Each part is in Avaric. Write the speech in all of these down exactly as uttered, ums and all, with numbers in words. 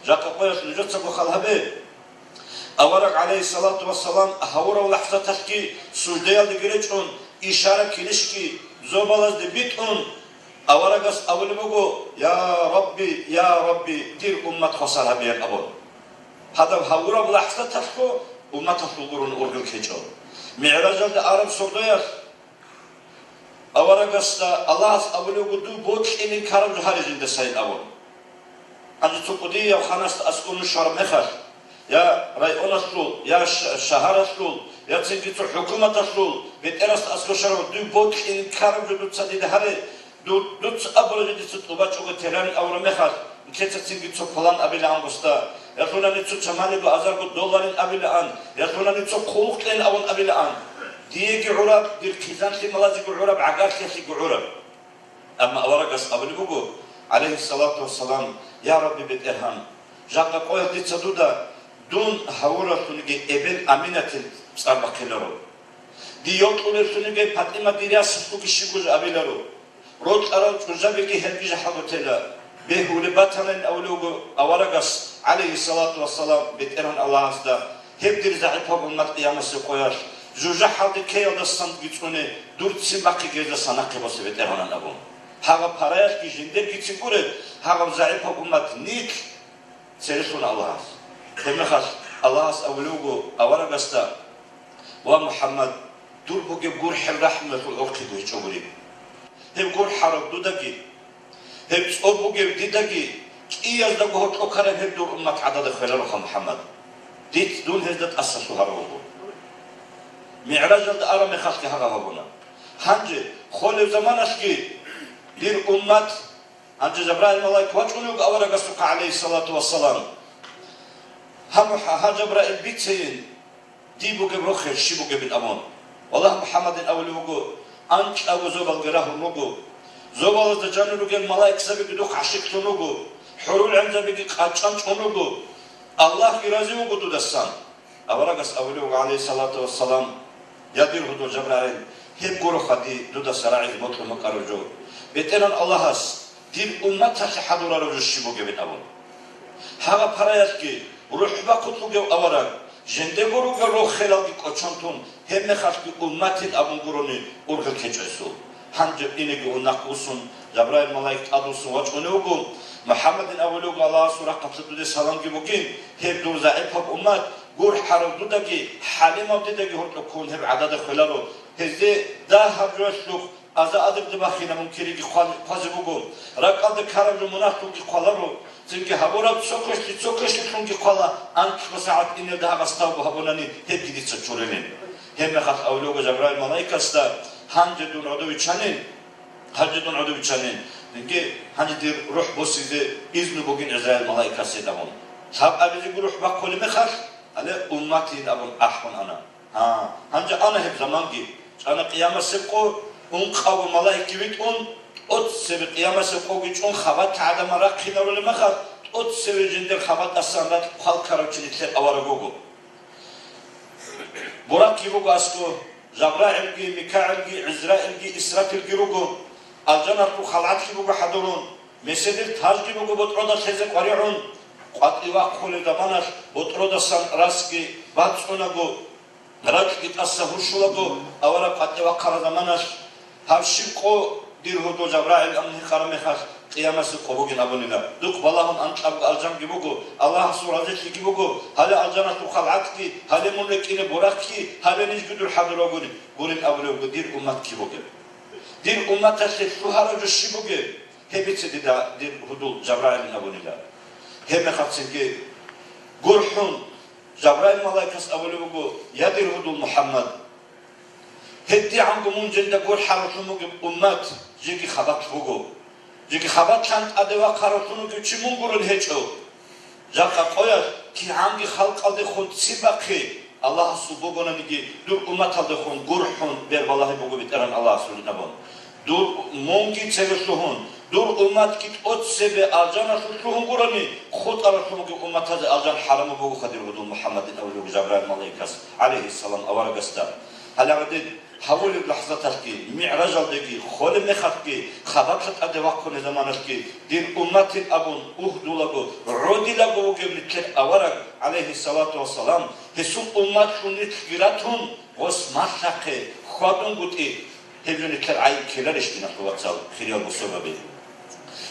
Жакъа къоялъ нужецаго хал гьабе. Авараг, гӀалайгьиссалату вассалам, гьавурав лахӀзаталъги суждаялдеги речӀун, ишара-килищги зобалазде битӀун, аварагас абулеб буго: «Я Рабби, я Рабби, дир уммат хвасар гьабеян», – абун. Гьадаб гьавураб лахӀзаталъго умматалъул гурони ургъел ккечӀо. МигӀражалде араб сордоялъ аварагасда Аллагьас абулеб буго: «Дур бокьилин ккараб жо гьаре жиндасайин», – абун. Гьанже цо кӀудияв ханасда аскӀор нуш щвараб мехалъ, я районалъул, я ша-, шагьаралъул, я цинги цо хӀукуматалъул бетӀерасда аскӀор щварав: «Дур бокьилин ккараб жо дуца дида гьаре, ду-, дуца абура жо дица тӀубачӀого терарин», – абураб мехалъ, нилъеца цинги цо план абилаан гъосда, я лъунани цо чамалиго азарго долларин абилаан, я лъунани цо хъулухъ кьейин абун абилаан. Диеги гӀураб, дир хъизан-лъималазего гӀураб, гӀагарлъиялъего гӀураб. Амма аварагас абулеб буго, гӀалайгьиссалату вассалам: «Я Рабби БетӀергьан, жакъа къоялъ дица дуда дун гьавуралъуниги эбел Аминатил цӀар бахъиларо. Дие йокьулеллъуниги ПатӀима дир ясалъуги щибго жо абиларо. Рокьарал чӀужабиги гьелги жахӀалгутела». Бегьулеб батанин абулеб буго аварагас, гӀалайгьиссалату вассалам, БетӀергьан Аллагьасда: «Гьеб дир загӀипаб уммат къиямасеб къоялъ жужахӀалде ккеялдасанги цӀуне, дур ццин бахъиги гьезда санахъе босе, БетӀергьанан», – абун. Гьаб параялъги жиндиргицин гуреб, гьаб загӀипаб уммат нилъ церелъуна Аллагьас. Гьебмехалъ Аллагьас абулеб буго аварагасда: «Ва МухӀаммад, дур бугеб гурхӀел рахӀмуялъул гӀорхъиго гьечӀо гуреб. Гьеб гурхӀараб дудаги, гьеб цӀоб бугеб дидаги, кӀияздаго гьоркьоб ккараб гьеб дур уммат гӀадада хвелароха, МухӀаммад. Диц дун гьезда тӀаса лъугьарав вуго». МигӀражалда араб мехалъги гьагъа гьабуна. Гьанже холев заманалъги дир уммат Гьанже Жабраил малаик вачӀунев вуго аварагасухъа, гӀалайгьиссалату вассалам. Гьаб, гьа, Жабраил, бицейин, дие бугеб рохел щиб бугебин абун. Валлагь, МухӀаммадин абулев вуго, анкьабго зобалги рагьун руго. Зобалазда жанир ругел малаикзабиги духъ гӀащикълъун руго. ХӀурул-гӀинзабиги къачӀан чӀун руго. Аллагьги рази вуго дудасан. Аварагас абулев вуго, гӀалайгьиссалату вассалам: «Я дир гьудул Жабраил, гьеб гуроха дие дудаса рагӀизе бокьун букӀараб жо. БетӀергьан Аллагьас дир умматалъе хӀадурараб жо щиб бугебин?» – абун. Гьагъа параялъги рухӀ бахъулъ вугев авараг, жиндего ругел рохелалги кӀочон тун, гьебмехалъги умматин абун гурони ургъел ккечӀо гьесул. Гьанже инеги унахъ усун, Жабраил малаик тӀадвуссун вачӀунев вуго. МухӀаммадин абулев вуго, Аллагьасул рахъалъа дуде саламги бугин, гьеб дур загӀипаб уммат, гурхӀарав дудаги, хӀалимав дидаги гьоркьоб ккун гьеб гӀадада хвеларо. Гьезде дагьаб жоялъухъ аза-адабги бахина мункириги хъван-, хъвазе буго. РакӀалда ккараб жо мунагьлъунги хъваларо. Цинги гьабураб цо квешлъи цо квешлъилъунги хъвала, анкьго сагӀат инелда гьагъас тавбу гьабунани, гьебги дица чурилин. Гьебмехалъ абулев вуго Жабраил малаикасда: «Гьанже дун гӀодов виччанин, гьанже дун гӀодов виччанин. Цинги гьанже дир рухӀ босизе изну бугин ГӀизраил малаикасе», – абун. Лъаб абизего рухӀ бахъулеб мехалъ, гьале умматин абун ахӀун ана. Гьа, гьанже ана гьеб заманги, чӀана къиямасеб къо, ункъавго малаикги витӀун, тӀоцебе къиямасеб къоги чӀун хабат гӀадамал рахъинарулеб мехалъ, тӀоцеве жиндир хабатӀасан ракь хъвалккарав чи нилъер авараг вуго. Буракги буго аскӀо, ЖабрагӀилги, МикагӀилги, ГӀизраилги, Исрафилги руго. Алжаналъул халгӀатлъи буго хӀадурун, меседир тажги буго ботӀрода лъезе къваригӀун. КъватӀив вахъулеб заманалъ ботӀродасан расги бацӀцӀунаго, ракьги тӀаса гьурщулаго, авараг къватӀив вахъараб заманалъ, гьаб щиб къо, дир гьудул ЖабрагӀил, амма гьикъараб мехалъ къиямасеб къо бугин абунила. Духъ балагьун анкьабго алжанги буго, Аллагьасул разилъиги буго, гьале алжаналъул халгӀатги, гьале мун рекӀине буракги, гьале нижги дур хӀадур вагури, гурин абулев вуго, дир уммат киб бугеб? Дир умматалъе лъугьараб жо щиб бугеб? Гьеб бице дида, дир гьудул ЖабрагӀилин абунила. Гьебмехалцинги гурхӀун, Жабраил малаикас абулеб буго: «Я дир гьудул МухӀаммад, гьедигӀанго мун жинда гурхӀаравлъун вугеб уммат жеги хабалъ буго. Жеги хабалъан тӀаде вахъаравлъун вугев чи мун гурун гьечӀо. Жакъа къоялъ кигӀанги халкъалдехун ццин бахъе, Аллагьасул бугонаниги, дур умматалдехун гурхӀун бербалагьи буго БетӀергьан Аллагьасулин абун. Дур мунги цеве лъугьун, дур умматги тӀоцебе алжаналъур лъугьун гурони, хутӀаралъунги умматазе алжан хӀарамаб бугоха дир гьудул МухӀаммадин», – абулеб Жабраил малаикас, гӀалайгьиссалам, аварагасда. Гьале гьадин, гьавулеб лахӀзаталъги, мигӀражалдеги, холеб мехалъги, хабалъа тӀаде вахъунеб заманалъги, дир умматил абун угьдулаго, гӀодилаго вугев нилъер авараг, гӀалайгьиссалату вассалам, гьесул умматлъун нилъги ратун, гъос малъахъе хьвадунгутӀи, гьеб жо нилъер гӀайиб ккеларищ, диналъул вацал, хириял бусурбаби?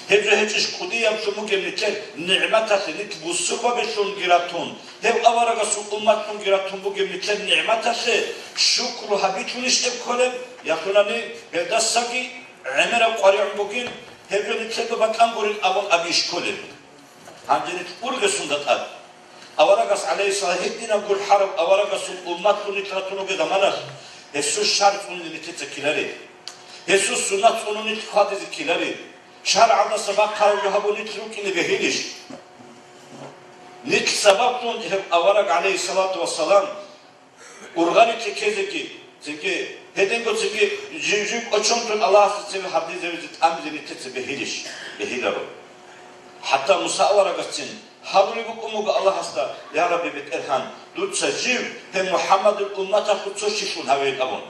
Гьеб жо гьечӀищ кӀудияблъун бугеб нилъер нигӀматалъе, нилъ бусурбабилъунги ратун, гьев аварагасул умматлъунги ратун бугеб нилъер нигӀматалъе шукру гьабилъунищ гьеб кколеб, ялъунани гьелдасаги гӀемераб къваригӀун бугин, гьеб жо нилъеда батӀан гурин абун абийищ кколеб? Гьанже нилъ ургъесунда тӀад. Аварагас, гӀалайгьиссалам, гьединаб гурхӀараб аварагасул умматлъун нилъ ратун ругел заманалъ, гьесул шар цӀунизе нилъеца ккеларел. Гьесул суннат цӀунун нилъ хьвадизе ккеларел. ШаргӀалдаса бахъараб жо гьабун нилъ рукӀине бегьилищ? Нилъ сабаблъун гьев авараг, гӀалайгьиссалату вассалам, ургъалилъе ккезеги, цинги гьединго цинги жив-жив кӀочон тун Аллагьасда цеве гьардизавизе тӀамизе нилъеца бегьилищ? Бегьиларо. ХӀатта Муса аварагасцин гьарулеб букӀун буго Аллагьасда: «Я Рабби БетӀергьан, дуца жив гьеб МухӀаммадил умматалъул цо щилъун гьавейин», – абун.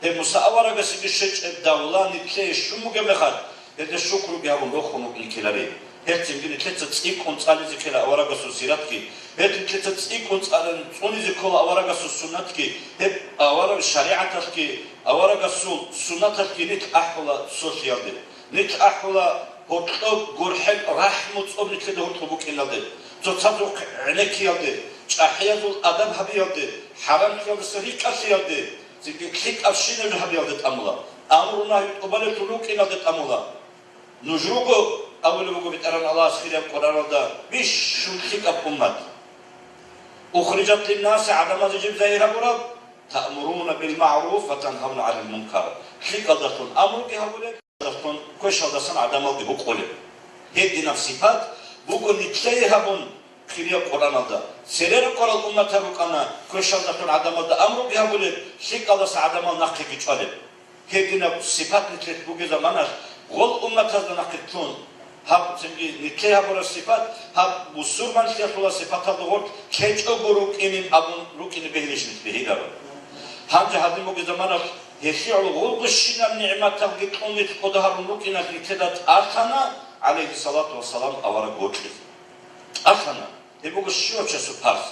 Гьеб Муса аварагасеги щвечӀеб давла нилъее щун бугеб мехалъ, гьелде шукруги гьабун рохун рукӀин ккеларей. Гьелцинги нилъеца цӀикӀкӀун цӀализе ккела аварагасул сиратги, гьел нилъеца цӀикӀкӀун цӀалин цӀунизе ккола аварагасул суннатги, гьеб авараг шаригӀаталъги, аварагасул суннаталъги нилъ ахӀула солъиялде. Нилъ ахӀула гьоркьоб гурхӀел рахӀму цӀоб нилъеда гьоркьоб букӀиналде, цоцазухъ гӀенеккиялде, чӀахӀиязул адаб гьабиялде, хӀарамлъиялдаса рикӀкӀалъиялде, цинги лъикӀабщинаб жо гьабиялде тӀамула, амру-нагью тӀубалелъул рукӀиналде тӀамула. Нуж руго, абулеб буго БетӀергьан Аллагьас хирияб Къуръаналда, бищун лъикӀаб уммат. Ухрижат линнаси, гӀадамазе жиб загьир гьабураб, таъмуруна бил магӀруф ва тангьавна гӀанил мункар. ЛъикӀалдалъун амруги гьабулеб, квешалдасан гӀадамалги гьукъулеб. Гьединаб сипат буго нилъее гьабун, хирияб Къуръаналда. Цере рукӀарал умматал рукӀана, квешалдалъун гӀадамалда амруги гьабулеб, лъикӀалдаса гӀадамал нахъеги чӀвалеб. Гьединаб сипат нилъелъ бугеб заманалъ, гъол умматазда нахъеги лъун, гьаб цинги нилъее гьабураб сипат, гьаб бусурманлъиялъула сипаталда гъоркь ккечӀого рукӀинин абун рукӀине бегьилищ нилъ бегьиларо. Гьанже гьадин бугеб заманалъ, гьелъие гӀоло гъолгощинаб нигӀматалги кьун нилъ кӀодо гьарун рукӀиналъ нилъеда тӀалъана, гӀалайгьиссалату вассалам, авараг вокьизе. ТӀалъана. Гьеб буго щивачасул парз.